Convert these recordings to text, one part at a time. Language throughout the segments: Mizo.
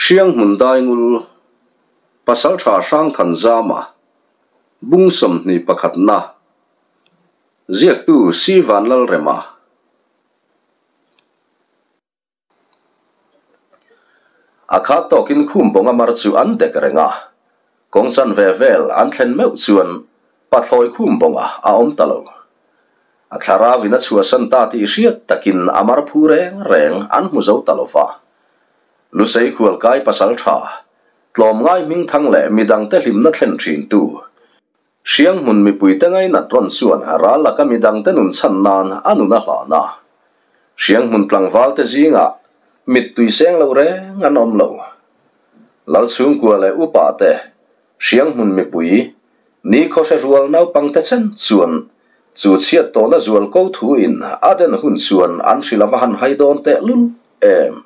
Hrianghmun Daingul, Pasaltha Hrangthanzama, Bung 21 na, Ziaktu Si Vanlalrema. A khat tawkin khum bawnga mar chu an dek reng a, kawng chanve vel an thlen meuh chuan pathlawi khum bawnga a awm ta lo. A thlarauin a chhuahsan ta tih hriat takin a mar phu reng reng an hmu zo ta lo va. Lusei khualkai pasal tha, tlawmngai hmingthang leh midangte hlimna thlen thintu, Hrianghmun mipuite ngainat rawn chuan ral laka midangte nun chhan nan a nun a hlan a. Hrianghmun tlangvalte zingah mittui seng lo reng an awm lo. Lal chhungkua leh upa te, Hrianghmun mipui, nikhaw hre rual naupangte chen chuan chu chhiat tawhna zual ko thu in a den hun chuan an hrilh ava han hai dawn tehlul em.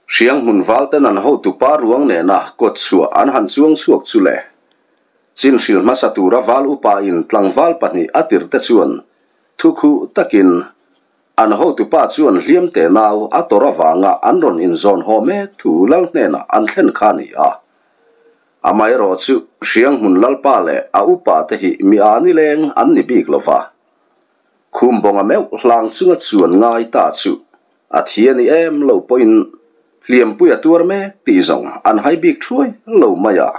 Hrianghmun valten an hotupa ruang nena kawt chhuah an han chuang chhuak chu le. Chin hrilh hmasa tura val upa in tlangval pahnih a tirh te chuan thu khuh takin an hotupa chuan hliam te nau a tawrh avanga an rawn inzawn haw mek thu lal hnenah an thlen kha a ni a. Amaherawhchu Hrianghmun lalpa leh a upa te hi mi a nileng an ni bik lova. Khum bawnga meuh hlang chunga chuan ngai ta chu a thi a ni em lo pawhin hliampui a tuar mek tih zawng an hai bik thuai lo mai a.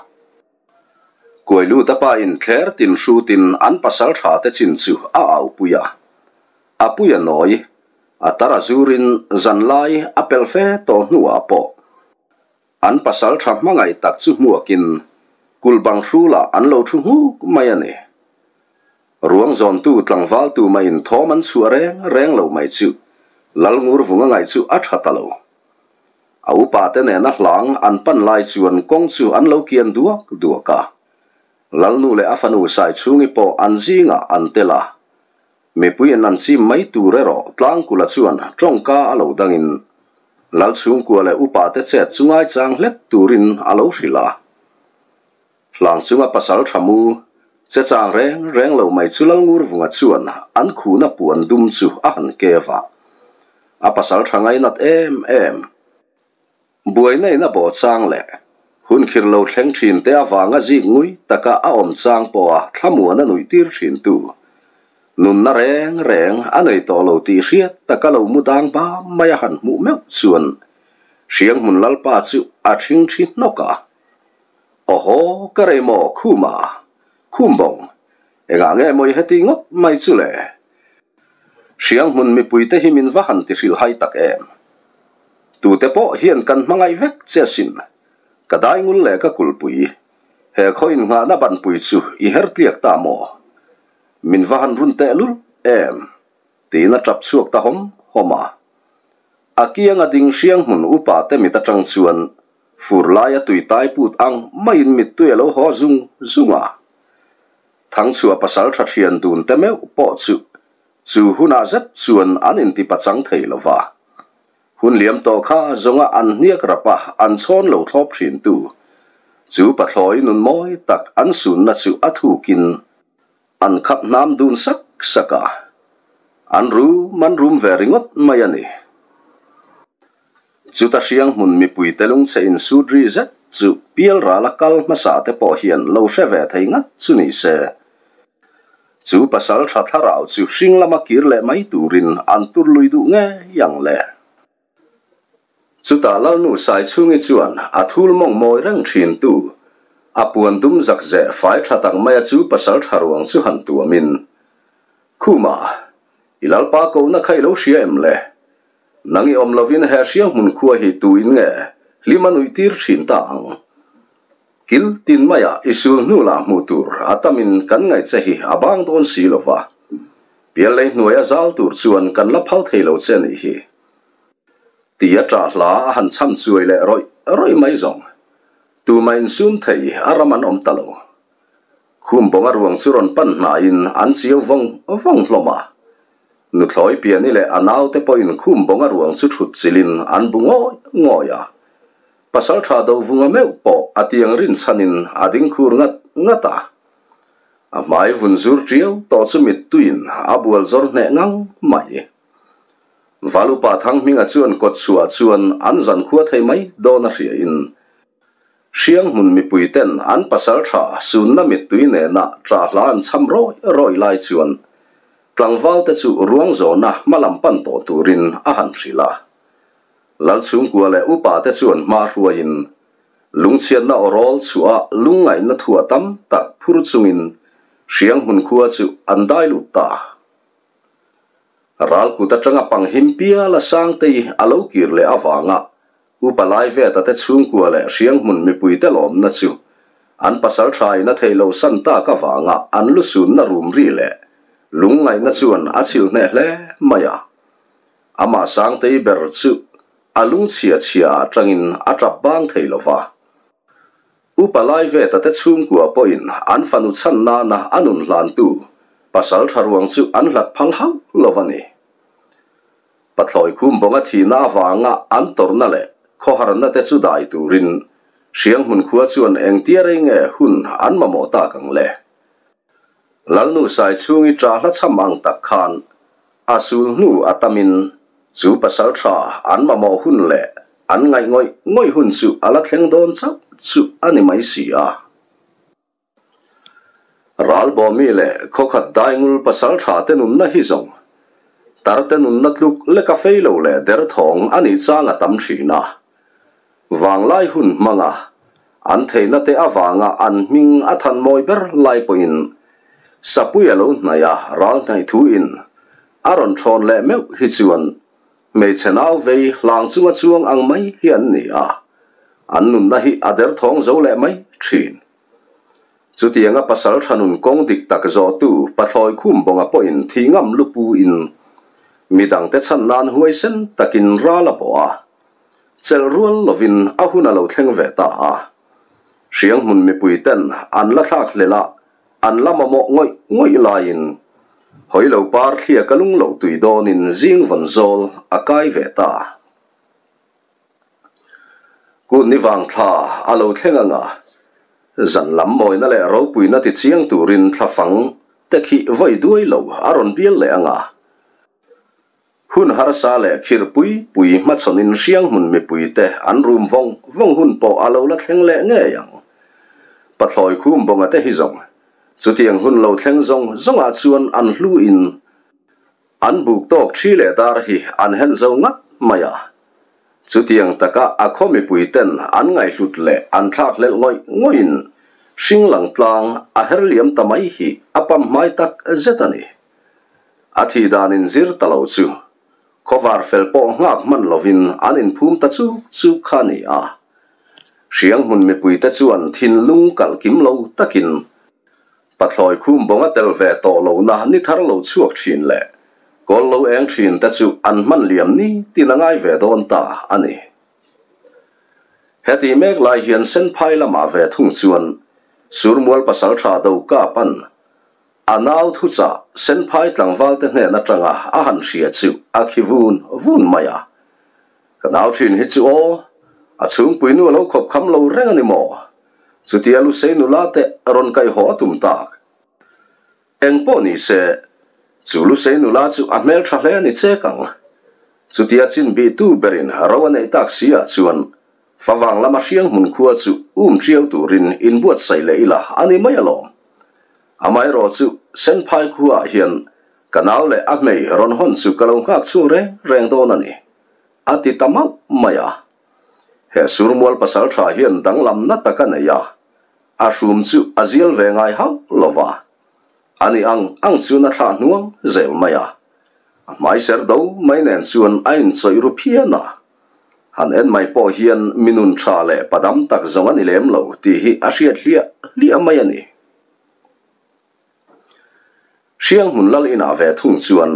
Kuailuta pa in thler tin hrutin an pasal tha te chin chu a aupui a. A pui a nawi, a tar a zurin zanlai a pel fe tawh hnuah pawh an pasal tha hmangaih tak chu hmuakin kulh bang hrulah an lo thu nghuk mai a ni. Ruang zawntu tlangval tu mah in thawm an chhuah reng reng lo mai chu Lalngur vunga ngaih chu a tha ta lo. A upa te nena hlang an pan lai chuan kawng chu an lo kian duak duak a. Lalnu leh a fanu Saichhungi pawh an zingah an tel a. Mipuiin an chim mai tur erawh Tlangkula chuan tawngka a lo dangin Lalchhungkua leh upa te chet chu ngaichang hlek turin a lo hrilh a. Hlang chunga pasal tha mu che chang reng reng lo mai chu Lalngurvunga chuan an khuhna puan dum chu a han kev a. A pasal tha ngainat em em. Buaina in a bawh chang leh hun khir lo thleng thin te avanga zik ngui taka a awm chang pawha thlamuan a nuih tir thin tu. Nunna reng reng a nei tawh lo tih hriat taka lo mu dang bam mai a han hmuh meuh chuan Hrianghmun Lalpa chu a thing thi hnawk a. Awhaw, ka rei maw, Khuma? Khumbawng, engah nge maw i heti ngawt mai chu le? Hrianghmun mipuite hi min va han ti hrilhhai tak em? Tute pawh hian kan hmangaih vek che asin. Ka daingul leh ka kulhpui, he khaw innghahna banpui chu i her tliak ta maw? Min va han run tehlul em? Tiin a tap chhuak ta hawm hawm a. A kianga ding Hrianghmun upate mit atang chuan Fur laia tui tai put ang maiin mittui a lo haw zung zung a. Thangchhuah pasal tha thian dun te meuh pawh chu chu hunah zet chuan an inti pachang thei lo va. Hun liam tawh kha zawnga an hniak rap a, an chhawn lo thlawp thin tu. Chu pathlawi nun mawi tak an sunna chu a thukin an khap hnam dun sak sak a. An rum an rum ve ringawt mai a ni. Chuta Hrianghmun mipuite lungchhe insut ri zet chu pialrala kal hmasa te pawh hian lo hre ve thei ngat chu ni se. Chu pasal tha thlarau chu hring lama kir leh mai turin an tur lui duh ngei ang le. Chutah Lalnu Saichhungi chuan a thul mawng mawi reng thin tu, a puan dum zak zeh fai tha tak maia chu pasal tha ruang chu han tuamin, Khuma, i Lalpa kohna kha i lo hria em le? Nang i awm lovin he Hrianghmun khua hi tu in nge hlim a nuih tir thin ta ang? Kil tin maiah i sul hnu lah hmuh tur a tamin kan ngaih che hi a bang dawn si lo va. Piallei hnuai a zal tur chuan kan la phal thei lo che nih hi. Ti a ṭah hla a han cham chuai leh rawih rawih mai zawng. Tumah insum thei a ram an awm ta lo. Khum bawnga ruang chu rawn pan hnaiin an chiau vawng vawng hlawm a. Nuthlawi piani leh a naute pawhin khum bawnga ruang chu ṭhut chilhin an bu ngawih ngawih a. Pasalṭha Dovunga meuh pawh a tiang rinchhanin a ding khur ngat ngat a. A hmai vun zur ṭiau tawh chu mittuiin a bual zawr hneh ngang mai. Valupa Thanghminga chuan kawtchhuah chuan an zankhua thei mai dawn a hria in Hriang hmun mipui ten an pasal tha sunna mittui nena tah hla an cham rawi rawi lai chuan tlangval te chu ruang zawna hmalam pan tawh turin a han hrilh a. Lalchhungkua leh upa te chuan hma hruaiin lungchhiatna awrawl chhuah lungngaihna thuah tam tak phur chungin Hriang hmun khua chu an dai lut ta. Ral kut atanga pang him piala Sangtei a lo kir leh avanga Upa Laiveta te chhungkua leh Hriang hmun mipuite lawmna chu an pasal thain a theih lo san tak avanga an lu sunna rum ri leh lungngaihna chuan a chhilh hneh hle mai a. Amah Sangtei ber chu a lungchhia chhia ah tangin a tap bang thei lo va. Upa Laiveta te chhungkua pawhin an fanu chhan nana a nun hlantu pasal tha ruang chu an hlat phal hauh lo a ni. Pathlawi khum bawnga thihna avanga an tawrhna leh khawharna te chu dai turin Hrianghmun khua chuan engtia rei nge hun an mamawh tak ang le? Lalnu Saichhungi ṭah hla chham ang tak khan a sul hnu a tamin chu pasal ṭha an mamawh hun leh an ngaih ngawih ngawih hun chu a la thleng dawn chauh chu a ni mai si a. Ralbawmi leh khawkhat daingul pasal ṭha te nunna hi zawng tar te nunna tluk leka fei lo leh derthawng a nih chang a tam ṭhin a. Vanglai hun hmanga an theihna te avanga an hming a than mawi ber lai pawhin Sapui a lo hnaih a, ral hnaih thu in a rawn thawn leh meuh hi chuan hmeichhe nau vei hlang chunga chuang ang mai hi an ni a, an nunna hi a derthawng zo leh mai thin. Chutianga pasal tha nun kawng dik tak zawhtu Pathlawi Khum Bawnga pawhin thih ngam lupu in midangte chhan nan huaisen takin ral a bawh a. Chelh rual lovin a hun a lo thleng ve ta a. Hriang hmun mipui ten an la thlak hlel a, an la mamawh ngawih ngawih laiin hawi lo par thliak a lung loh tui dawnin zing vawn zawl a kai ve ta. Kut ni vang thla a lo thleng anga zan lam mawina leh ropuina ti chiang turin thlafang te khi vawi duai lo a rawn bial leh anga. Hun harsa leh khirh pui pui hmachhawnin Hrianghmun mipuite an rum vawng vawng hun pawh a lo la thleng leh ngei ang. Pathlawi khum bawnga te hi zawng chutiang hun lo thleng zawng zawngah chuan an hlu in an buk tawk thi leh dar hi an hen zo ngat mai a. Chutiang taka a khaw mipuiten an ngaihhlut leh an thlak hlelh ngawih ngawihin hring lang tlang a her liam ta mai hi a pam hmai tak zet a ni. A thih dan in zir ta lo chu khawvar fel pawh nghak hman lovin an inphum ta chuk chuk kha a ni a. Hriang hmun mipuite chuan thinlung kalh kim lo takin Pathlawi khum bawnga tel ve tawh lohna ni thar lo chhuak thin leh kawl lo eng thin te chu an hman liam ni tin a ngai ve dawn ta a ni. Heti mek lai hian Senphai lamah ve thung chuan Surmual pasaltha Dokapan A nau thuchah Senphai tlangvalte hnen atanga a han hria chu a khi vun vun mai a. Ka nau thin hi chu aw, a chhungpuinu a lo khawp kham lo reng a ni maw? Chutia Lusei nula te rawn kaihhaw a tum tak. Eng pawh ni se, chu Lusei nula chu a hmeltha hle a ni chek ang. Chutia chin bihtu berin ro a neih tak si ah chuan Favang lama hriang hmun khua chu um ṭiau turin inbuatsaih leh ila a ni mai alawm. Amaherawh chu Senphai khuaah hian ka nau leh a hmei rawn hawn chu ka lo nghak chhung reng reng dawn a ni, a ti ta mauh mai a. He Surmual pasalṭha hian danglamna tak a nei a, a hrum chu a zial ve ngai hauh lo va, a ni ang ang chuan a thlah hnuang zel mai a. A hmai ser do mai nen chuan a inchawih ru phian a. Han en mai pawh hian mi nun tha leh padam tak zawng a ni lem lo tih hi a hriat hliah hliah mai a ni. Hriang hmun lal inah ve thung chuan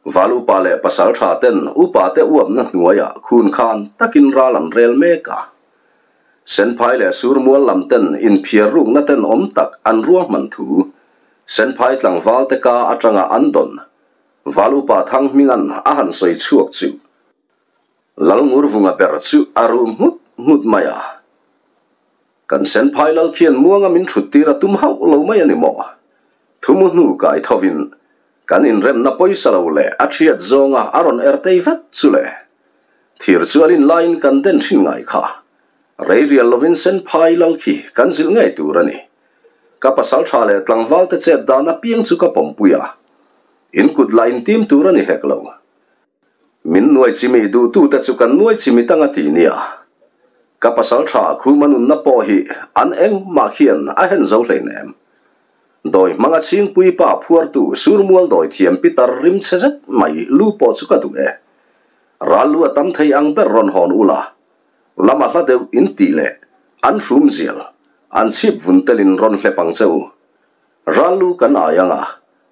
Val upa leh pasal tha ten upa te uapna hnuaiah khun khan takin ral an rel mek a. Senphai leh Surmual lam ten inphiar rukna ten awm tak an ruahman thu Senphai tlangval te ka atanga an dawn Val upa Thanghminga'n a han sawi chhuak chu Lalngurvunga ber chu a rum nghut nghut mai a. Kan Senphai lal khian muanga min thut tir a tum hauh lo mai a ni maw? Thumu hnu kai thovin Kan inremna pawisa lo leh a thiat zawnga a rawn er tei vet chu le. Thir chu a lin laiin kan den thin ngai kha. Rei rial lovin Senphai lal khi kan zilh ngei tur a ni. Ka pasal tha leh tlangval te chet dan apiang chu ka pawmpui a. In kut lah intim tur a ni hek lo. Min nuai chimi duhtute chu kan nuai chimi tang a ti nia. Ka pasal tha Khuma nunna pawh hi an engmah khian a hen zo hleinem. Dawi hmanga chhingpui pa phuartu Surmual dawi thiam pitar rim chhe zet mai lu pawh chu ka duh e. Ral lu a tam thei ang ber rawn hawn ula, lama hla deuh in tih leh an hrum zial, an chhip vun telin rawn hlep ang che u. Ral lu kan ai anga,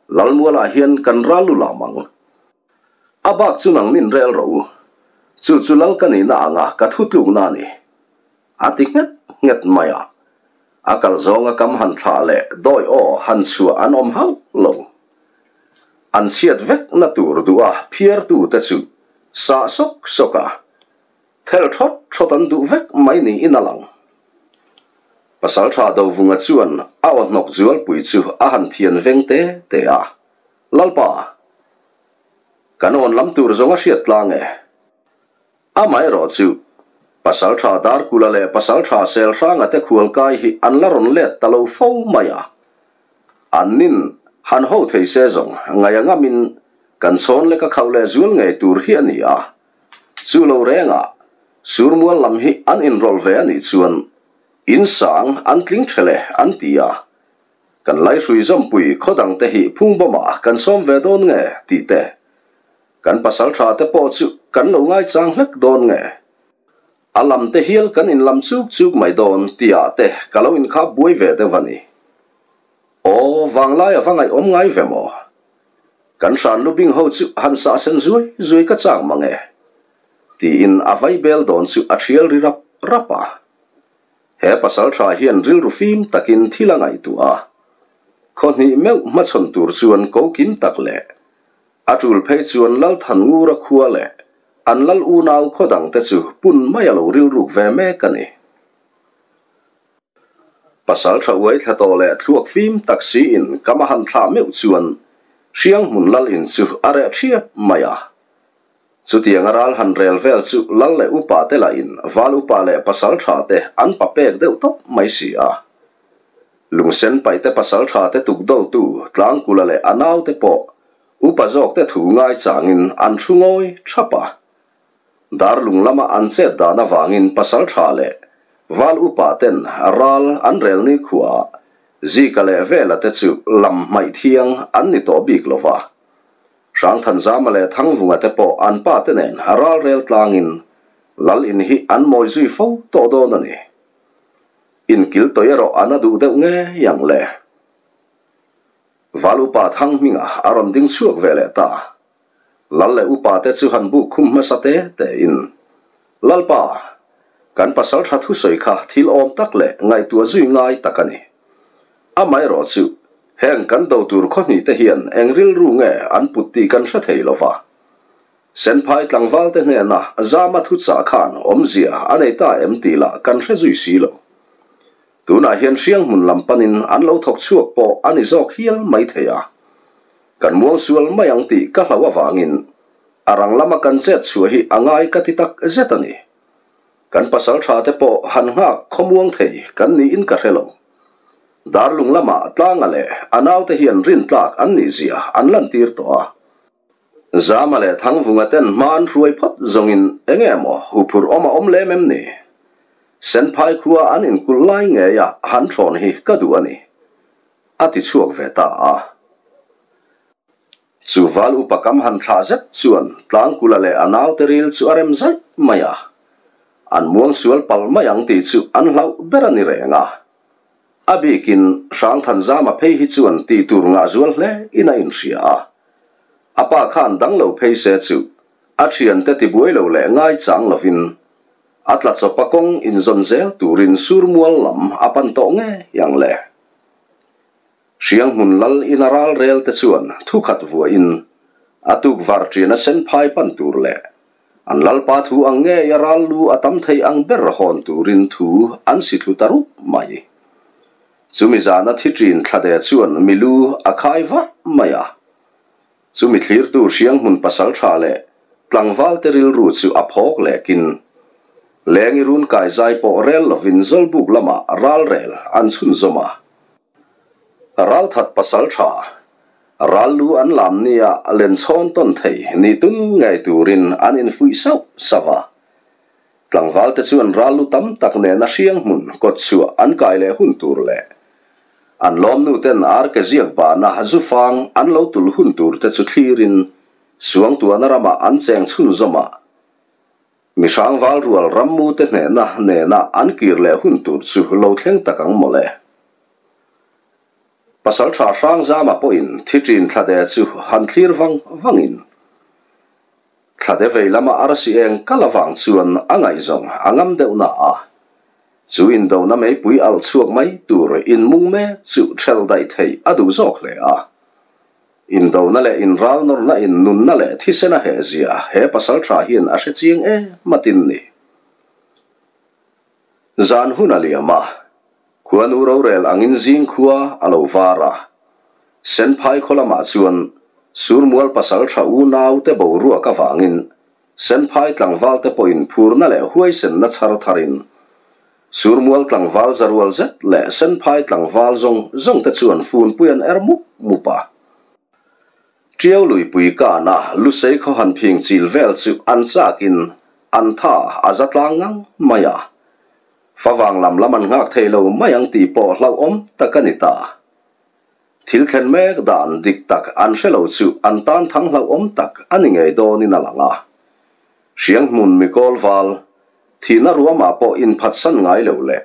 Lalmualah hian kan ral lu lam ang. A bak chu nang nin rel rawh u. Chu chu lal ka nihna anga ka thu tlukna a ni. A ti nghet nghet mai a. A kal zawnga kam han thlah leh dawi aw han chhuah an awm hauh lo. An chhiat vek na tur duh a phiartu te chu sah sawk sawk a, thel thawt thawt an duh vek mai niin a lang. Pasaltha Dovunga chuan a aw hnawk zualpui chu a han thian veng te te a. Lalpa, kan awn lam tur zawng a hriat tlang e. Amaherawh chu, Pasaltha Darkula leh Pasaltha Selhranga te khualkai hi an la rawn let ta lo fo mai a. An nin han ho thei se zawng ngaih a ngamin kan chhawn lek a khauh leh zual ngei tur hi a ni a. Chu lo rengah Surmual lam hi an inrawlh ve a nih chuan insang an tling ṭhel e an ti a. Kan Laihrui zawmpui khaw dang te hi phungbawmah kan sawm ve dawn nge tih te, kan pasal tha te pawh chu kan lo ngaichang hlek dawn nge? A lam te hial kan inlam chuk chuk mai dawn tihah te ka lo inkhap buai ve deuh a ni. Aw, vanglai a va ngaihawm ngai ve maw? Kan hran lubing ho chu han sah sen zuai zuai ka chak mang e tiin a vaibel dawn chu a thial ri rap rap a. He pasal tha hian rilru fim takin thil a ngaihtuah a, khaw hnih meuh hmachhawn tur chuan ko kim tak leh a tul phei chuan Lalthan Ngura khua leh an lal unau khaw dangte chu pun mai a lo rilruk ve mek a ni. Pasal tha uai thla tawh leh thluak fim tak siin kam a han thlah meuh chuan Hrianghmun lal in chu a reh thiap mai a. Chutiang a ral han rel vel chu lal leh upa te lahin val upa leh pasal tha te an pa pek deuh tawp mai si a. Lungsen paih te pasal tha te tukdawltu Tlangkula leh a nau te pawh upa zawk te thu ngai changin an thu ngawi thap a. Darlung lama an chet dan avangin pasal tha leh val upa ten ral an rel ni khuaah Zika leh Vela te chu lam hmaih thiang an ni tawh bik lo va. Hrangthanzama leh Thangvunga te pawh an pa te nen ral rel tlangin Lal in hi an mawi zui fo tawh dawn a ni. Inkil tawih erawh an a duh deuh ngei ang le. Val upa Thang hminga a rawn ding chhuak ve leh ta. Lal leh upa te chu han buk khum hmasa te te in, Lalpa, kan pasal tha thusawi kha thil awm tak leh ngaihtuah zui ngai tak a ni. Amaherawh chu, heng kan do tur khawhnih te hian eng rilru nge an put tih kan hre thei lo va. Senphai tlangval te hnena Zama thuchah khan awmzia a nei ta em tih lah kan hre zui si lo. Tunah hian Hrianghmun lam panin an lo thawk chhuak pawh a ni zawk hial mai thei a. Kan muang sual mai ang tih ka hlauh avangin a rang lama kan chet chhuah hi a ngai ka ti tak zet a ni. Kan pasal tha te pawh han nghak khawmuang thei kan niin ka hre lo. Darlung lamah Tlanga leh a naute hian rintlak an nih zia an lantir tawh a. Zama leh Thangvunga ten hma an hruai phawt zawngin eng emaw huphurh awm a awm lem em ni? Senphai khua an inkulh lai ngeia han thawn hi ka duh a ni, a ti chhuak ve ta a. Chu val upa kam han thlah zet chuan Tlangkula leh a naute ril chu a rem zaih mai a, an muang sual palh mai ang tih chu an hlauh ber a ni reng a. A bikin Hrangthanzama phei hi chuan tih tur ngah zual hle in a inhria a, a pa khan dang lo phei se chu a thiante tibuai lo leh ngaichang lovin a tla chawpa kawng inzawn zel turin Surmual lam a pan tawh ngei ang le. Hrianghmun lal in a ral rel te chuan thu khat vuahin a tuk var ṭian a sen phai pan tur leh an lalpa thu ang ngei a ral lu a tam thei ang ber hawn turin thu an si thlu ta rup mai. Chumi zana thi ṭin thlade chuan milu a khai vah mai a. Chumi thlirtu Hrianghmun pasaltha leh tlangvalte rilru chu a phawk lekin Lengi run kai zai pawh rel lovin Zawlbuk lamah ralrel an chhunzawm a. Ralthat pasaltha ral lu an lam nia lenchhawn tawn thei nih tum ngei turin an infuih sauh sauh a. Tlangvalte chuan ral lu tam tak nena Hrianghmun kawtchhuah an kai leh hun tur leh An lawmnu ten arke ziak bana zufang an lo tul hun tur te chu thlirin Suangtuahna ramah an cheng chhunzawm a, mihrang val rual rammu te hnehna nena an kir leh hun tur chu lo thleng tak ang mawle. Pasaltha Hrangzama pawhin thi ṭin thlade chu han thlir vang vangin thlade vei lama arsi eng kal avang chuan a ngaihzawng a ngam deuh na a. Chu indona meipui alh chhuak mai tur inmung mek chu ṭhel daih theih a duh zawk hle a. Indona leh inral nawrna in nunna leh thisen a heh zia he pasal ṭha hian a hre chiang em a tin ni. Zan hun a liam a, khuanu rorel angin zing khua a lo var a. Senphai khaw lamah chuan Surmual pasal ṭha unau te boruak avangin Senphai tlangvalte pawhin phurna leh huaisenna chhar tharin Surmual tlangval zarual zet leh Senphai tlangval zawng zawngte chuan funpui an er mup mup a. Tiau luipui kana Lusei khaw han phing chil vel chu an chakin an tha a za tlang ngang mai a. Favang lam lam an nghak thei lo mai ang tih pawh hlauhawm tak a ni ta. Thil thlen mek dan dik tak an hre lo chu an tan thang hlauhawm tak a ni ngei dawnin a lang a. Hrianghmun mikawl val, thihna ruamah pawh inphatsan ngai lo leh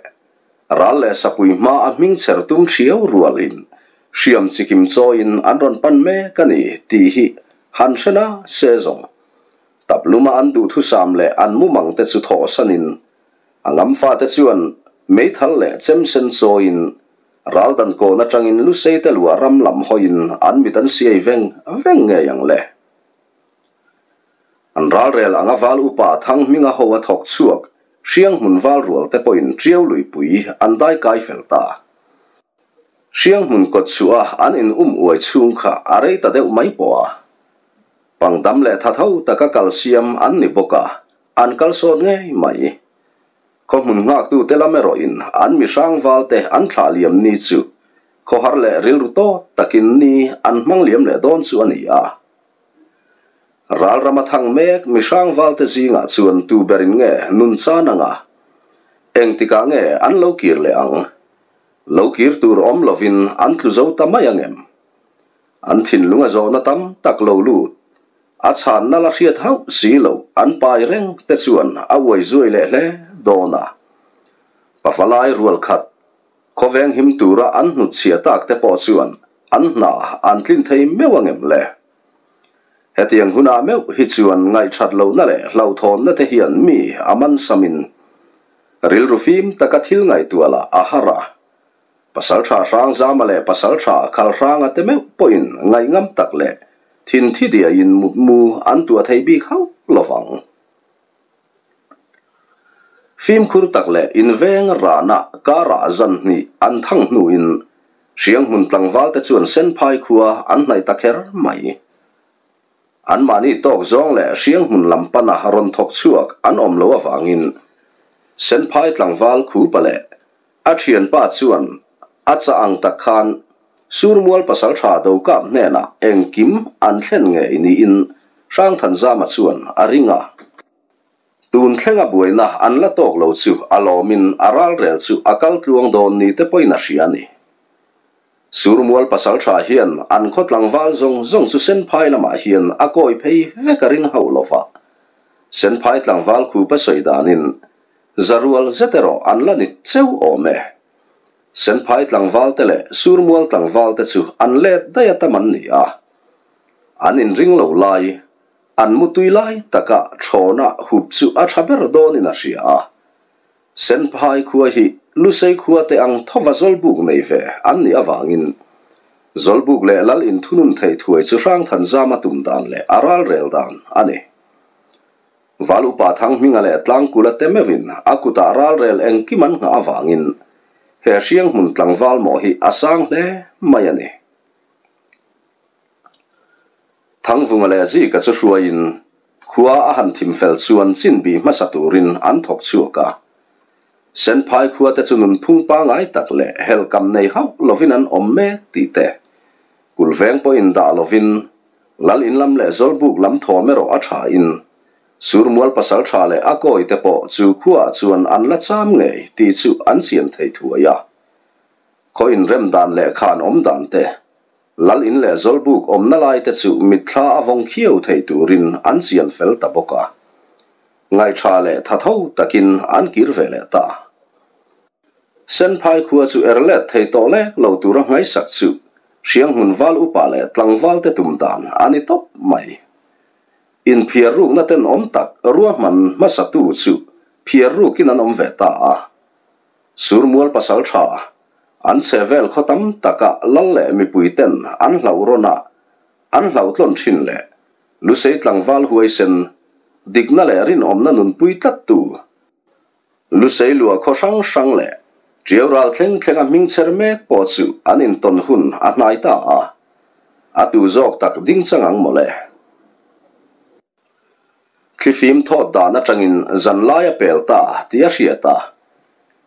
ral leh sapui hma a hming chher tum thiau rualin hriam chikim chawiin an rawn pan mek a ni tih hi han hre na se zawng. Tapluma an duhthusam leh an mumang te chu thawhsanin a ngamfate chuan meithal leh chemsen chawiin Raldan kawn atangin Lusei te luah ram lam hawiin an mit an siai veng veng ngei ang le. An ralrel anga val upa Thang hminga ho a thawk chhuak Hrianghmun val rual te pawhin Tiau luipui an dai kai fel ta. Hrianghmun kawt chhuah a an in um uai chhung kha a rei ta deuh mai pawh a. Pangdam leh thatho taka kal siam an ni bawk a, an kal sawt ngei mai. Khaw hmun nghaktute lam erawhin an mi hrangvalte an thlah liam ni chu khawhar leh rilru tawt takin ni an hmang liam leh dawn chu a ni a. Ral rama thang mek mi hrangvalte zingah chuan tu berin nge nun chan anga engtikah nge an lo kir leh ang? Lo kir tur awm lovin an tlu zo ta mai angem? An thinlung a zawhna tam tak lo lut. A chhanna la hriat hauh si lo an pai reng te chuan a uai zuai leh hle dawn a. Pafalai rual khat khawveng him tura an hnutchhiah tak te pawh chuan an hna an tlin thei meuh ang em le? Hetiang hunah meuh hi chuan ngaihthat lohna leh hlauhthawnna te hian mi a man samin rilru fim taka thil ngaihtuah lah a har a. Pasalṭha Hrangzama leh Pasalṭha Khalhranga te meuh pawhin ngaihngam tak leh thinthi diaiin mutmu an tuah thei bik hauh lo vang. Fimkhur tak leh inveng rana karah zan hnih an thang hnuin Hrianghmun tlangvalte chuan Senphai khua an hnaih ta kher mai. Anmahni tawk zawng leh Hrianghmun lam pana rawn thawk chhuak an awm lo avangin Senphai tlangval khupa leh A thianpa chuan a chah ang tak khan Surmual pasaltha Dokap hnenah engkim an thlen ngei niin Hrangthanzama chuan a ring a. Tun thlenga buaina an la tawk lo chu a lawmin a ralrel chu a kal tluang dawn ni te pawhin a hria a ni. Surmual pasaltha hian an khaw tlangval zawng zawng chu Senphai lamah hian a kawi phei vek a ring hauh lova. Senphai tlangval khupa sawi danin Zarual zet erawh an la ni cheu awm e. Senphai tlangvalte leh Surmual tlangvalte chu an let daih a tam an ni a. An inring lo lai, an mutui lai taka thawn-a hup chu a tha ber dawnin a hria a. Senphai khua hi Lusei khua te ang thova Zawlbuk nei ve an nih avangin Zawlbuk leh Lal inthunun thei thuai chu Hrangthanzama tum dan leh a ralrel dan a ni. Val upa Thanghminga leh Tlangkula te meuhin a kutah ralrel engkim an nghah avangin he Hrianghmun tlangval mawh hi a sang hle mai a ni. Thangvunga leh Zika chu hruaiin khua a han thim fel chuan chin bih hmasa turin an thawk chhuak a. Senphai khua te chu nunphung pangai tak leh helhkam nei hauh lovin an awm mek tih te, kulhveng pawhin dah lovin Lal in lam leh Zawlbuk lam thawm erawh a thain Surmual pasal tha leh a kawi te pawh chu khuaah chuan an la cham ngei tih chu an chian thei thuai a. Khaw inrem dan leh khan awm dan te, Lal in leh Zawlbuk awmna lai te chu mitthla a vawng khiau thei turin an chian fel ta bawk a. Ngaihṭha leh tha tho takin an kir ve leh ta. Senphai khua chu er let thei tawh lek lo tura nghaisak chu Hrianghmun val upa leh tlangval te tum dan a ni tawp mai. Inphiar rukna tenawm tak ruahman hmasatu chu phiar rukin an awm ve ta a. Surmual pasal tha, an chhe vel khaw tam taka lal leh mipui ten an hlauh rawn a, an hlauhtlawn thin leh Lusei tlangval huaisen, dikna leh rinawmna nunpui tlattu, Lusei lua khaw hrang hrang leh Tiau ral thleng thlenga hming chher mek pawh chu an intawn hun a hnai ta a, a tu zawk tak ding chang ang mawle. Thlifim thawt dan atangin zan lai a pel ta tih a hriat a,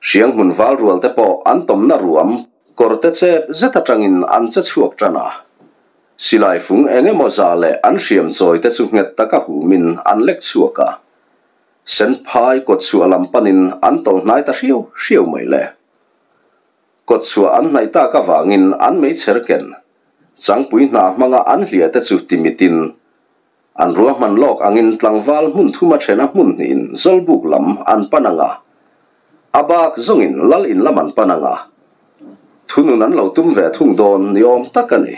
hriang hmun val rual te pawh an tawmna ruam kawr te chep zet atangin an che chhuak tan a. Silai fung eng emaw za leh an hriam chawi te chu nghet taka humin an lek chhuak a. Senphai kawtchhuah lam panin an tawlh hnai ta hriau hriau mai le. Kawtchhuah an hnaih tak avangin an meichher ken changpui hna hmanga an hliah te chu timitin an ruahman lawk angin tlangval hmun thuma thena hmun hnihin Zawlbuk lam an pan ang a, a bak zawngin Lal in lam an pan ang a, thunun an lo tum ve thung dawn ni awm tak a ni.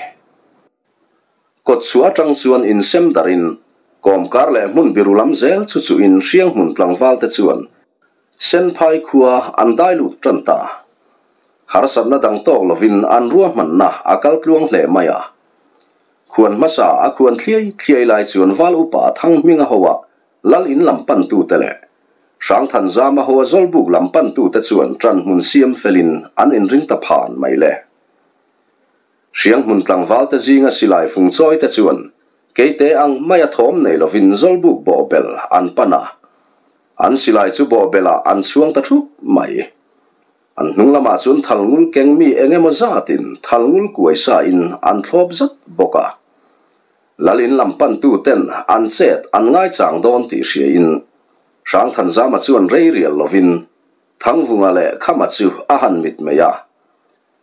Kawtchhuah atang chuan insem darin kawmkar leh hmun biru lam zel chu chuhin Hrianghmun tlangval te chuan Senphai khua an dai lut tan ta. Harsatna dang tawk lovin an ruahmanna a kal tluang hle mai a. Khuan hmasa a khuan thliai thliai lai chuan val upa Thanghminga hoa Lal in lam pantute leh Hrangthanzama hoa Zawlbuk lam pantute chuan ṭanhmun siam felin an inring ta phan mai le. Hrianghmun tlangval te zinga silai fung chawi te chuan keite ang maia thawm nei lovin Zawlbuk bawhbel an pan a, an silai chu bawhbelah an chhuang ta thup mai. An hnung lamah chuan thalngul keng mi eng emaw zatin thalngul kuai sa in an thlawp zat bawk a. Lal in lam pantu ten an chet an ngaichang dawn tih hriain Hrangthanzama chuan rei rial lovin Thangvunga leh Khama chu a han mit mai a.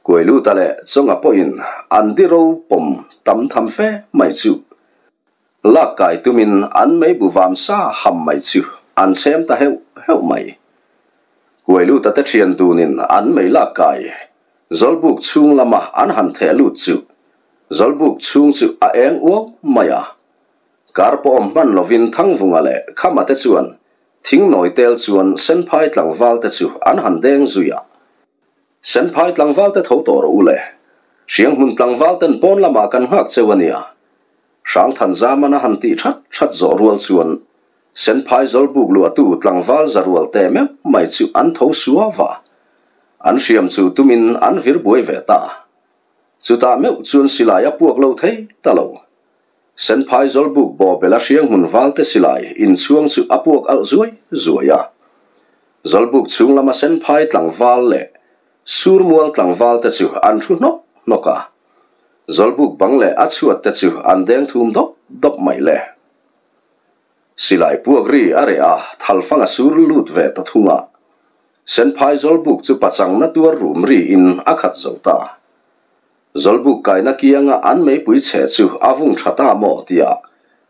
Kuailuta leh Chawnga pawhin an di ro pawm tam tham fe mai chu lak kai tumin an meibu vam sa ham mai chu an chhem ta heuh heuh mai. Kuailuta te thian dunin an mei lak kai Zawlbuk chhung lama an han theh lut chu Zawlbuk chhung chu a eng uau mai a. Kar pawh awm hman lovin Thangvunga leh Khama te chuan thingnawi tel chuan Senphai tlangval te chu an han deng zui a. Senphai tlangval te tho tawh rawh u le. Hrianghmun tlangval ten pawn lamah kan nghak cheu a nia. Hrangthan Zamana han tih that that zawh rual chuan Senphai Zawlbuk luahtu tlangval za rual te meuh mai chu an tho suau va. An hriam chu tumin an vir buai ve ta. Chutah meuh chuan silai a puak lo thei ta lo. Senphai Zawlbuk bawhbela Hrianghmun valte silai inchhuang chu a puak alh zuai zuai a. Zawlbuk chhung lama Senphai tlangval leh Surmual tlangval te chu an thu hnawk hnawk a. Zawlbuk bang leh a chhuat te chu an deng thum dawp dawp mai le. Silai puak ri a reh a, thalfang a sur lut ve ta thung a. Senphai Zawlbuk chu pachangna tuar rum riin a khat zo ta. Zawlbuk kaina kianga an meipui chhe chu a vung tha ta maw tia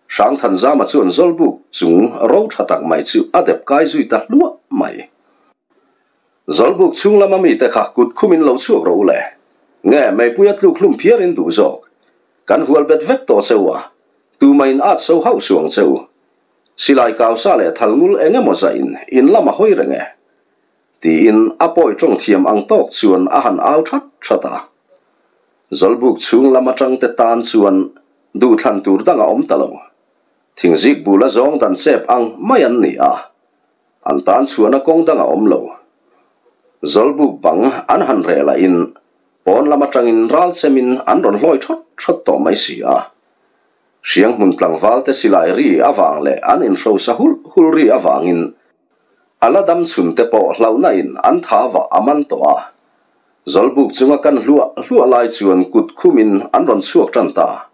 Hrangthanzama chuan Zawlbuk chung ro tha tak mai chu a dep kai zui ta hluah mai. Zawlbuk chhung lama mite kha kut khumin lo chhuak rawh u le. Nge meipui a tluk hlum phiar in duh zawk. Kan hual bet vek tawh che u a, tumahin at so hauh suang che u. Silai kausa leh thalngul eng emaw zahin in lam a hawi reng e. Tiin a pawi tawng thiam ang tawk chuan a han au that that a. Zawlbuk chhung lam atang te tan chuan duhthlan tur dang a awm ta lo. Thingzik bul a zawng dan chep ang mai an ni a, an tan chhuahna kawng dang a awm lo. Zawlbuk bang an han reh lahin pawn lam atangin ral chemin an rawn hlawi thawt thawt tawh mai si a. Hrianghmun tlangval te silai ri avang leh an inhrosa hulh hulh ri avangin a la dam chhun te pawh hlauhna in an tha vah a man tawh a. Zawlbuk chunga kan hluah hluah lai chuan kut khumin an rawn chhuak tan ta.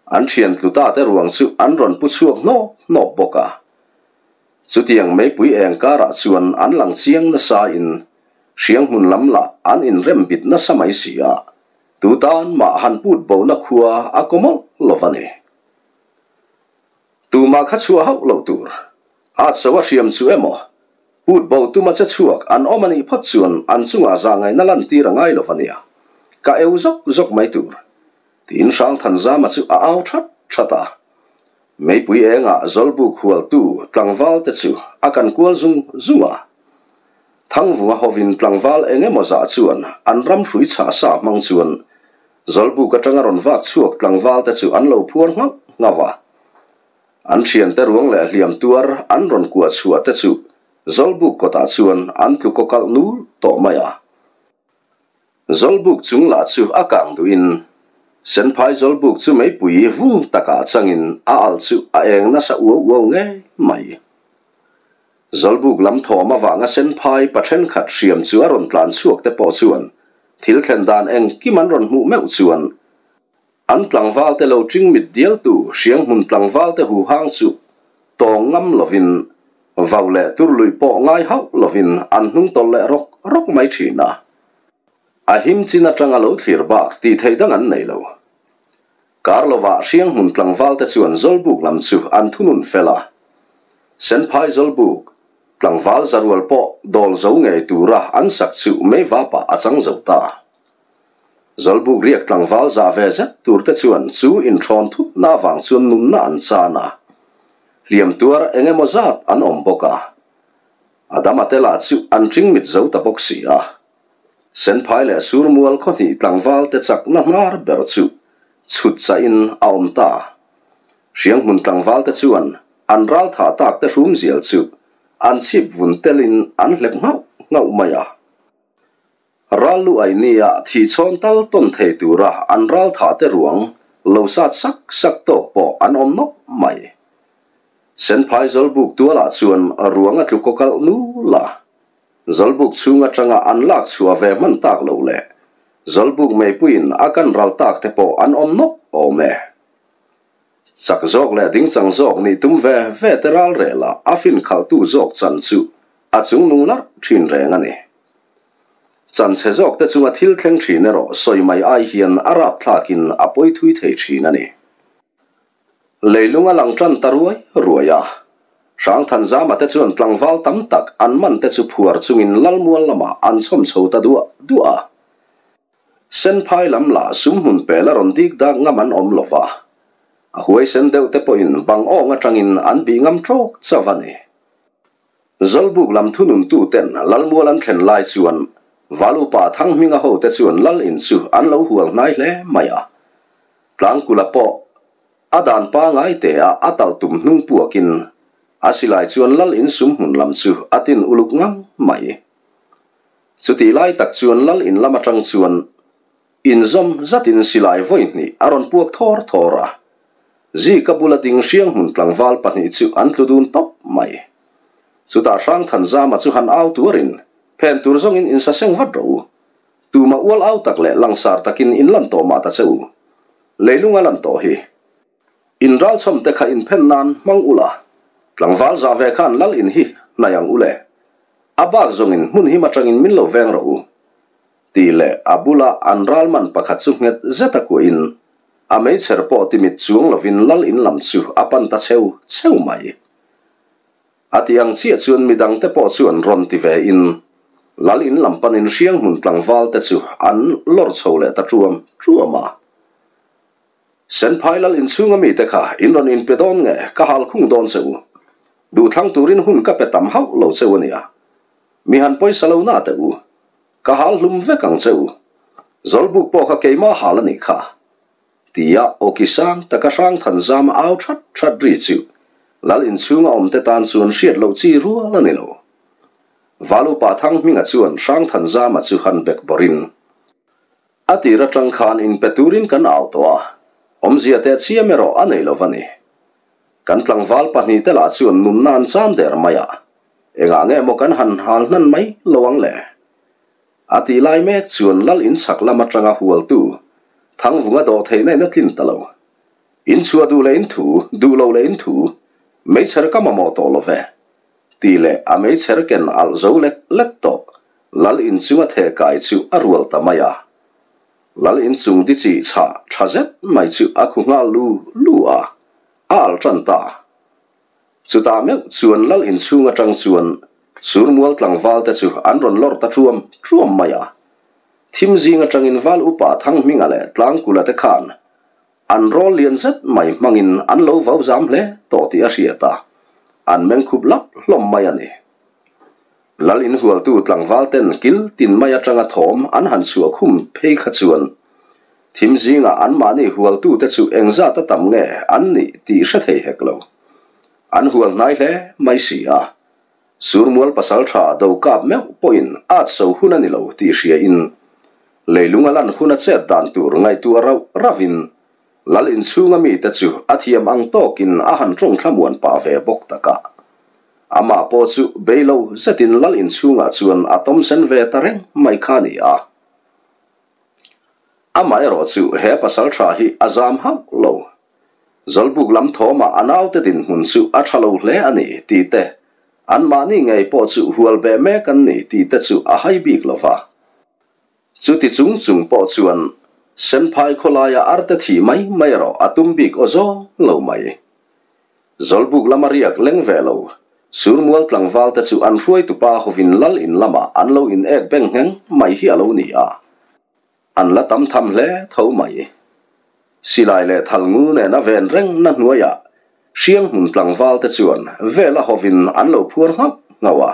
An thian tlu ta te ruang chu an rawn pu chhuak hnawp hnawp bawk a. Chutiang meipui eng karah chuan an lang chiang nasa in Hrianghmun lam lah an inrem bit nasa mai si a. Tu tan mah han put bona khua a kaw mawlh lo va ni. Tumah kha chhuah hauh loh tur. At so a hriam chu emaw, put bo tuma che chhuak an awm a nih phawt chuan an chungah zahngaihna lantir a ngai lo va nia. Ka eu zawk zawk mai tur. Tiin Hrangthanzama chu a au that that a. Meipui engah Zawlbuk hualtu tlangval te chu a kan kual zung zung a. Thangvunga hovin tlangval eng emaw zah chuan an ram hrui chhah sa hmang chuan Zawlbuk atanga rawn vak chhuak tlangval te chu an lo phuar nghauh nghauh a. An thiante ruang leh hliam tuar an rawn kuah chhuah te chu Zawlbuk kawtah chuan an tlu kaw kalh nul tawh mai a. Zawlbuk chung lah chu a kang duhin Senphai zawlbuk chu meipui vung takah changin a alh chu a eng nasa uau uau ngei mai. Zawlbuk lam thawm avanga Senphai pa thenkhat hriam chu a rawn tlan chhuak te pawh chuan thil thlen dan engkim an rawn hmuh meuh chuan an tlangval te lo ṭing mit dialtu hrianghmun tlangval te huhang chu tawng ngam lovin vau leh tur lui pawh ngai hauh lovin an hnung tawlh leh rawk rawk mai ṭhin a. A him chin aṭanga lo thlir bak tih theih dang an nei lo. Kar lovah hrianghmun tlangval te chuan Zawlbuk lam chu an thunun fel a. Senphai Zawlbuk tlangval zarual pawh dawl zo ngei tura an sak chu meivapah a chang zo ta. Zawlbuk riak tlangval zah ve zet tur te chuan chu inhrawn thutna avang chuan nunna an chan a, hliam tuar eng emaw zat an awm bawk a. Adama te lah chu an ṭing mit zo ta bawk si a. Senphai leh Surmual khawhnih tlangval te chakna hnar ber chu chhut chahin a awm ta. Hrianghmun tlangval te chuan an ral thah tak te hrumzial chu an chhip vun telin an hlep nghauh nghauh mai a. Ral lu ai nia thih chhawn tal tawn thei tura an ral thah te ruang lo sat sak sak tawk pawh an awm nawk mai. Senphai Zawlbuk tualah chuan ruang a tlu kaw kalh nul a. Zawlbuk chhung atanga an lak chhuah ve hman tak loh leh Zawlbuk meipuiin a kan ral tak te pawh an awm nawk awm e. Chak zawk leh dingchang zawk nih tum ve ve te ral rel a a fin khalhtu zawk chan chu a chungnung larh thin reng a ni. Chanchhe zawk te chunga thil thleng thin erawh sawi mai ai hian a rapthlakin a pawi thui thei thin a ni. Leilung a lang tan ta ruai ruai a, Hrangthanzama te chuan tlangval tam tak an man te chu phuar chungin Lalmual lamah an chhawm chho ta duah duah a. Senphai lam lah sumhmun pel a rawn dik dak ngam an awm lo va, a huaisen deuh te pawhin bang awng atangin an bih ngam tawk chauh a ni. Zawlbuk lam thununtuten Lalmual an thlen lai chuan Valupa Thanghminga hote chuan Lal in chu an lo hual hnai hle mai a. Tlangkula pawh a dan pangai te a a talh tum hnung puakin a silai chuan Lal in sum hmun lam chu a tin uluk ngang mai. Chutih lai tak chuan Lal in lam atang chuan inzawm zatin silai vawi hnih a rawn puak thawr thawr a. Zika bula ding hrianghmun tlangval pahnih chu an tlu dun tawp mai. Chutah Hrangthanzama chu han au tuarin, Phen tur zawngin insaseng vat rawh u. Tuma ual au tak leh langsar takin in lan tawh mah ta che u. Leilunga lan tawh hi. In ralchhawm te kha inphen nan hmang ula, tlangval zah ve khan lal in hi hnai ang u le. A bak zawngin hmun him atangin min lo veng rawh u. Tih leh a bula an ralman pakhat chu nghet zet a kuahin a meichher pawh timit chuang lovin lal in lam chu a pan ta cheu cheu mai. A ti ang chiah chuan midang te pawh chuan rawn ti ve in lal in lam panin hrianghmun tlangval te chu an lawr chho leh ta ṭuam ṭuam a. Senphai lal inchhunga mite kha in rawn inpe dawn nge ka hal khung dawn che u. Duhthlang turin hun ka pe tam hauh lo che u ania. Mi han pawisa lo na teh u. Ka hal hlum vek ang che u. Zawlbuk pawh kha keimah hal a nih kha. Tia awki sang taka Hrangthan zama au that that ri chu lal inchhunga awmte tan chuan hriat loh chi rual a ni lo. Valupa Thanghminga chuan Hrangthan zama chu han bek bawrhin. A tir atang khan inpe turin kan au tawh a, Awmzia teh chiam erawh a nei lo va ni. Kan tlangval pahnihte lah chuan nunna an chan der mai a, engah nge maw kan han hal hnan mai lo ang le? A tih lai mek chuan lal inchhak lam atanga hualtu Thangvunga dawh theihna in a tlin ta lo. Inchhuah duh leh inthu, duh lo leh inthu, meichher ka mamawh tawh lo ve. Tih leh a meichher ken alh zo lek lek tawh lal inchunga theh kai chu a rual ta mai a. Lal inchung di chi chhah tha zet mai chu a khu nghal lu lu a, a alh tan ta. Chutah meuh chuan lal inchhung atang chuan Surmual tlangval te chu an rawn lawr ta ṭuam ṭuam mai a. Thim zing atangin Val Upa Thanghminga leh Tlangkula te khan an rawl lian zet mai hmangin an lo vau zam hle tawh tih a hriat a, an meng khup lap hlawm mai a ni. Lal inhualtu tlangval ten kil tin mai atanga thawm an han chhuah khum phei kha chuan thim zingah anmahni hualtute chu engzat a tam nge an nih tih hre thei hek lo. An hual hnai hle mai si a. Surmual pasal tha do kap meuh pawhin at so hun a ni lo tih hria in leilung a lan hun a chet dan tur ngaihtuah rauh rauh in Lal inchhunga mite chu a thiam ang tawkin a han tawng thlamuan pah ve bawk tak a. Amah pawh chu bei lo zetin Lal inchhungah chuan a tawm sen ve ta reng mai kha a ni a. Amaherawh chu he pasal tha hi a zam hauh lo. Zawlbuk lam thawmah a naute dinhmun chu a tha lo hle a ni tih te, anmahni ngei pawh chu hual be mek an ni tih te chu a hai bik lo va. Chuti chung chung pawh chuan Senphai khawlaia arte thih mai mai erawh a tum bik aw zawng lo mai. Zawlbuk lama riak leng ve lo, Surmual tlangval te chu an hruaitupa hovin lal in lamah an lo in ek beng ngheng mai hi a lo ni a. An la tam tham hle tho mai. Silai leh thalngu nena ven reng na hnuaiah Hrianghmun tlangval te chuan vela hovin an lo phuar nghauh nghauh a.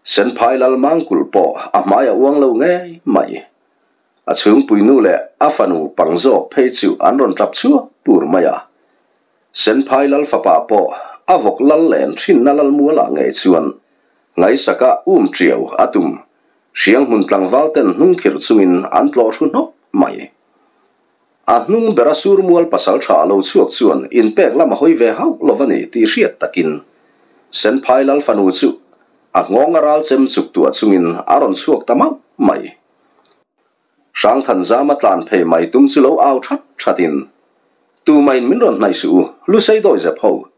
Senphai lal mangkulh pawh a hmai a uang lo ngei mai. A chhungpui nu leh a fanu pang zawk phei chu an rawn tap chhuak pur mai a. Senphai lal fapa pawh a vawk lal len thinna lal mualah ngei chuan ngaihsaka um tiau a tum. Hrianghmun tlangval ten hnung khirh chungin an tlawh thu hnawk mai. A hnung bera surmual pasal tha lo chhuak chuan inpek lam a hawi ve hauh lo va ni tih hriat takin Senphai lal fanu chu a nghawng a ral chem chuk tuah chungin a rawn chhuak ta mauh mai. Hrangthanzama tlan phei mai tum chu lo au that thatin, Tumain min rawn hnaih suh u, lusei dawi zep ho.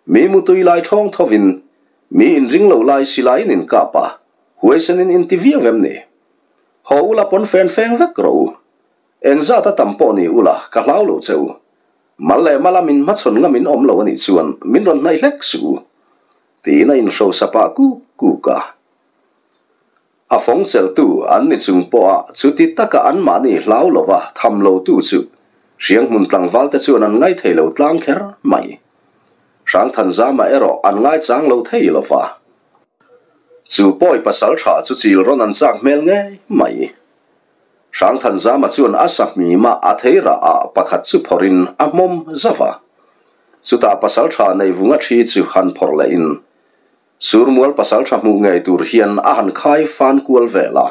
Mi mutui lai thawng thovin mi inring lo lai silaiin in kap a, huaisenin in ti viau em ni? Haw ula pawn fen feng vek rawh u. Engzat a tam pawh ni ula ka hlau lo che u. Mal leh mala min hmachhawn ngam in awm lo a nih chuan min rawn hnaih hlek suh u. Tiin a inhrosa pah kuk kuk a. A fawng chelhtu an ni chung pawha chuti taka anmahni hlau lova tham lotu chu Hrianghmun tlangvalte chuan an ngaithei lo tlang kher mai. Hrangthanzama erawh an ngaichang lo thei lova. Chu pawi pasal tha chu chil rawn an chak hmel ngei mai. Hrangthanzama chuan a sahmima a theirah ah pakhat chu phawrhin a hmawm zauh a. Chutah pasal tha nei vunga thi chu han phawrh lehin Surmual pasal tha hmuh ngei tur hian a han khai fan kual vel a.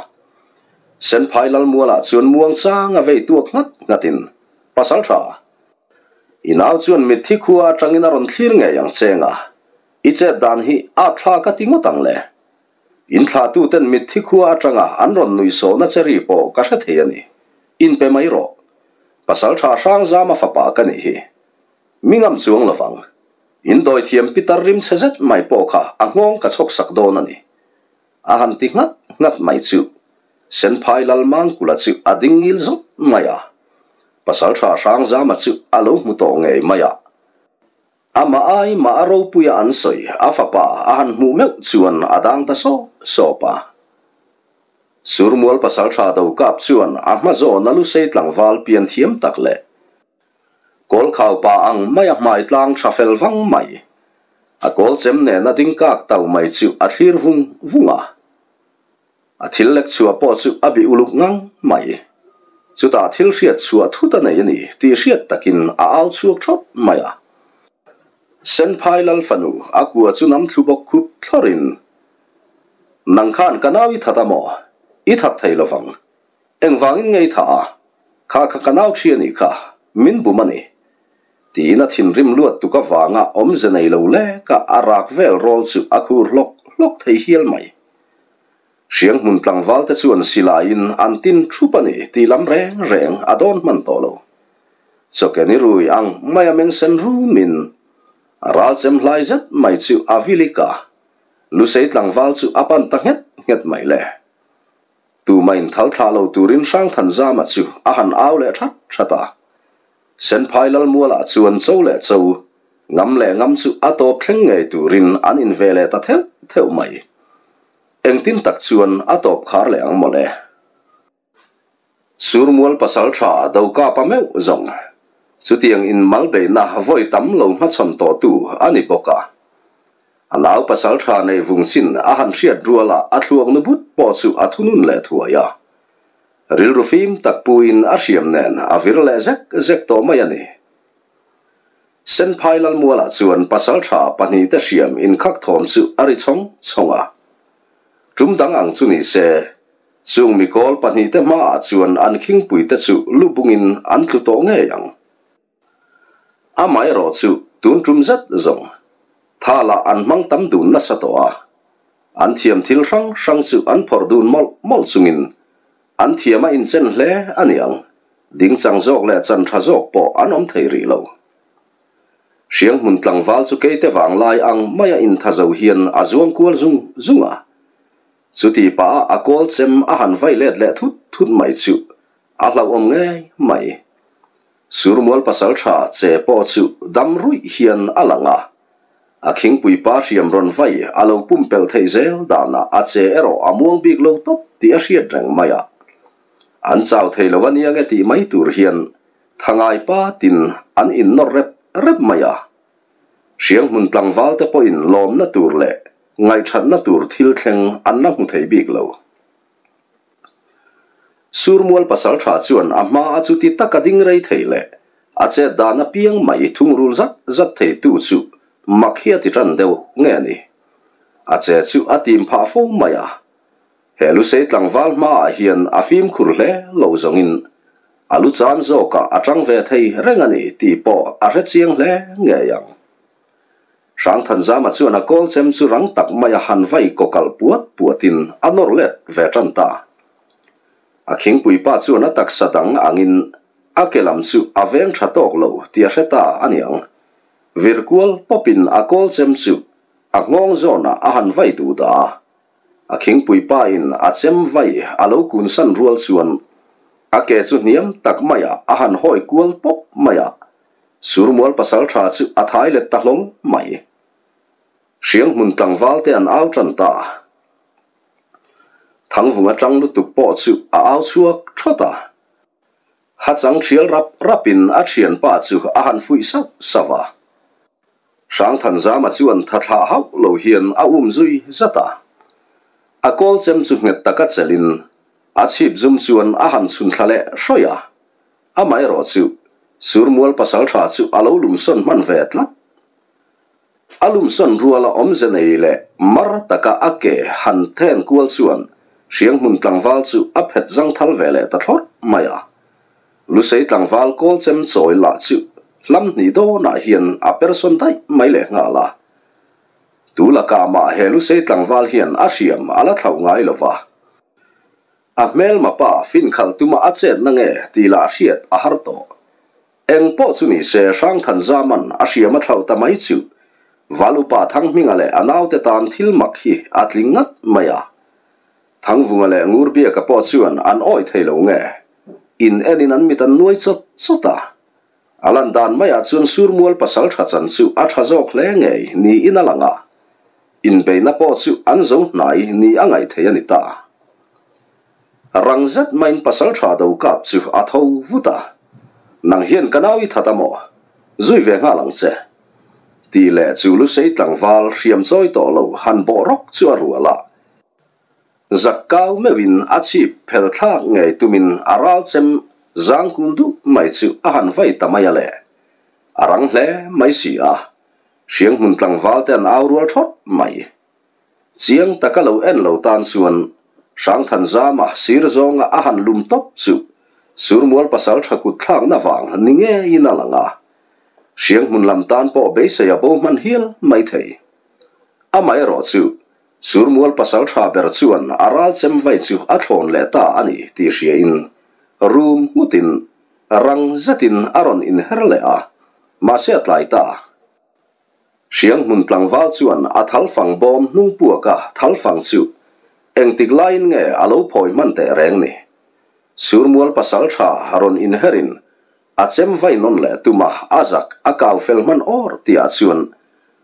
Senphai Lalmualah chuan muang chang a vei tuak nghat nghatin, Pasal tha, i nau chuan mitthi khua atangin a rawn thlir ngei ang cheng a, i chet dan hi a thla ka ti ngawt ang le. In thlahtuten mitthi khua atanga an rawn nuihsawhna che ri pawh ka hre thei a ni. Inpe mai rawh. Pasal tha Hrangzama fapa ka nih hi. Mi ngam chuang lovang. In dawithiam pitar rim chhe zet mai pawh kha a nghawng ka chhawk sak dawn a ni. A han ti nghat nghat mai chu Senphai Lalmangkula chu a ding ngil zawt mai a. Pasaltha Hrangzama chu a lo hmu tawh ngei mai a. Amah ai mah a ropuia an sawi a fapa a han hmuh meuh chuan a dang ta sawp sawp a. Surmual pasaltha do kap chuan a hma zawn a lusei tlangval pian thiam tak leh Kawl khau pa ang mai a hmai tlang tha fel vang mai. A kawl chem nen a ding kak tau mai chu a thlir vung vung a. A thil lek chhuah pawh chu a bih uluk ngang mai. Chutah thil hriat chhuah thut a nei a ni tih hriat takin a au chhuak thawp mai a. Senphai lal fanu a kua chu nam thlu bawk khup thlawrin, Nang khan ka nau i that a maw? I that thei lovang. Engvangin ngei tha a? Kha kha ka nau thi a nih kha. Min bum a ni. Tiin a thinrim luat tuk avanga awmze nei lo leka a rak vel rawl chu a khur hlawk hlawk thei hial mai. Hrianghmun tlangval te chuan silaiin an tin thup a ni tih lam reng reng a dawn hman tawh lo. Chawkeni rui ang mai a meng sen rumin a ral chem hlai zet mai chu a vilik a, Lusei tlangval chu a pan ta nghet nghet mai le. Tuma inthal thlah lo turin Hrangthanzama chu a han au leh that that a. Senphai Lalmualah chuan cho leh cho, ngam leh ngam chu a tawp thleng ngei turin an inve leh ta theuh theuh mai. Engtin tak chuan a tawp khar leh ang mawle. Surmual pasal tha do kapa meuh zawng. Chutiang in malbeihna vawi tam lo hmachhawn tawhtu a ni bawk a. A nau pasal tha neih vung chin a han hriat ruala a thluak nu but pawh chu a thunun leh thuai a. Rilru fim tak puin a hriam nen a vir leh zek zek tawh mai a ni. Senphai Lalmualah chuan pasaltha pahnihte hriam inkhak thawm chu a ri chhawng chhawng a. Tum dang ang chu ni se, chung mikawl pahnihte hmaah chuan an khingpuite chu lu bungin an tlu tawh ngei ang. Amaherawh chu tun tum zet zawng thalah an hmang tam dun nasa tawh a, an thiam thil hrang hrang chu an phawrh dun mawlh mawlh chungin an thiam a inchen hle a ni ang, dingchang zawk leh chan tha zawk pawh an awm thei rih lo. Hrianghmun tlangval chu keite vanglai ang maia intha zo hian a zuang kual zung zung a, chuti pah a a kawl chem a han vai let leh thut thut mai chu a hlauhawm ngei mai. Surmual pasal tha che pawh chu dam ruih hian a lang a, a khingpui pa hriam rawn vai a lo pumpelh theih zel danah a che erawh a muang bik lo tawp tih a hriat reng mai a. An chau thei lo a nia nge tih mai tur hian thangai pa tin an innawr rep rep mai a. Hrianghmun tlangval te pawhin lawmna tur leh ngaihthatna tur thil thleng an la hmu thei bik lo. Surmual pasal tha chuan a hma a chuti taka ding rei thei leh a chet dan apiang mai thungrul zat zat thei tu chu mak hi a ti tan deuh nge a ni. A che chu a tim phah fo mai a. He lusei tlangval hmaah hian a fimkhur hle lo zawngin a lu chan zawkah a tang ve thei reng a ni tih pawh a hre chiang hle ngei ang. Hrangthanzama chuan a kawl chem chu rang tak maia han vai kaw kalh puat puatin a nawr let ve tan ta. A khingpui pa chuan a taksa dang angin a ke lam chu a veng tha tawk lo tih a hre ta a niang. Vir kual pawpin a kawl chem chu a nghawng zawnah a han vai duh dah a. A khingpui pa in a chem vai a lo kun san rual chuan a ke chu hniam tak maiah a han hawi kual pawp mai a. Surmual pasal tha chu a thai let ta hlawl mai. Hrianghmun tlangval te an au tan ta. Thangvung atang lutuk pawh chu a au chhuak thawt a. Ha chang thial rap rapin a thianpa chu a han fuih sauh sauh a. Hrangthanzama chuan tha thlah hauh lo hian a um zui zat a. A kawl chem chu nghet taka chelhin a chhip zum chuan a han chhun thla leh hrawih a. Amaherawh chu, Surmual pasaltha chu a lo lumsawn hman ve tlat. A lumsawn ruala awmze nei leh mar taka a ke han then kual chuan Hrianghmun tlangval chu a phet zangthal ve leh ta thlawrh mai a. Lusei tlangval kawlchem chawi lah chu hlam hnih dawnah hian a persawn daih mai leh nghal a. Tu lakah mah he Lusei tlangval hian a hriam a la thlauh ngai lo va. A hmelma pa finkhalh tuma a chetna nge tih lah hriat a har tawh. Eng pawh chu ni se Hrangthanzaman a hriam a thlauh ta mai chu Valupa Thanghminga leh a naute tan thil mak hi a tling ngat mai a. Thangvunga leh Ngurbiaka pawh chuan an awih thei lo nge in enin an mit an nuai chawt chawt a. A lan dan maiah chuan Surmual pasal tha chan chu a tha zawk hle ngei niin a lang a. Inbeihna pawh chu an zo hnai ni a ngaih thei a ni ta. Rang zet maiin pasal tha do kap chu a tho vut a, Nang hian ka nau i that a maw? Zui ve nghal ang che. Tih leh chu Lusei tlangval hriam chawi tawh lo han bawh rawk chu a rual a. Zakkau meuhin a chhip phel thlak ngei tumin a ral chem zangkul duh mai chu a han vai ta mai a le. A rang hle mai si a. Hrianghmun tlangval te an au rual thawt mai. Chiang taka lo en lo tan chuan Hrangthanzama sir zawnga a han lum tawp chu Surmual pasalṭha kut thlakna vang ni ngeiin a lang a, Hrianghmun lam tan pawh beisei a bo hman hial mai thei. Amaherawh chu, Surmual pasalṭha ber chuan a ral chem vai chu a thlawn leh ta a ni tih hriain rum nghutin rang zetin a rawn inher leh a, mahse a tlai ta. Hrianghmun tlangval chuan a thalfang bawm hnung puaka thalfang chu engtik laiin nge a lo phawi hman teh reng ni? Surmual pasalṭha rawn inherin a chem vai nawn leh tuma a zak a kau fel hman awr tihah chuan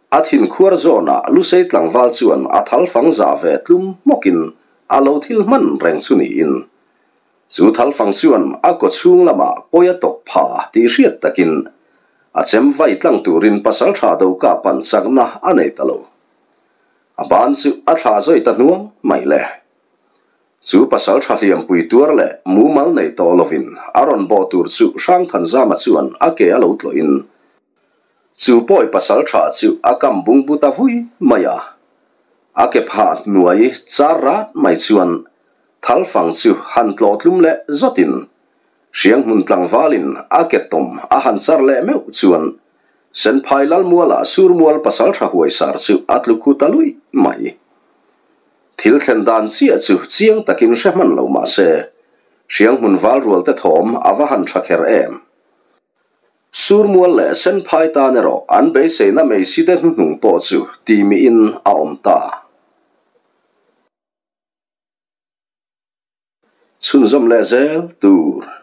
a thinkhuar zawnah Lusei tlangval chuan a thalfang zah ve tlum hmawkin a lo thil hman reng chu niin Chu thalfang chuan a kaw chhung lamah pawi a tawk pha tih hriat takin a chem vai tlang turin pasaltha do kah pan chakna a nei ta lo. A ban chu a thlah zawi ta hnuang mai le. Chu pasaltha hliampui tuar leh mumal nei tawh lovin a rawn bawh tur chu Hrangthanzama chuan a ke a lo tlawhin chu pawi pasaltha chu a kam bungbu ta vui mai a. A ke phah hnuai char rat mai chuan Thalfang chu han tlawh tlum leh zawtin Hrianghmun tlangvalin a ke tawm a han char leh meuh chuan Senphai Lalmuala Surmual pasaltha huaisar chu a tlu khu ta luih mai. Thil thlen dan chiah chu chiang takin hre hman lo mah se Hrianghmun valrualte thawm a va han tha kher em. Surmual leh Senphai tan erawh an beiseina meisite hnuhnung pawh chu timiin a awm ta. Chhunzawm leh zel tur.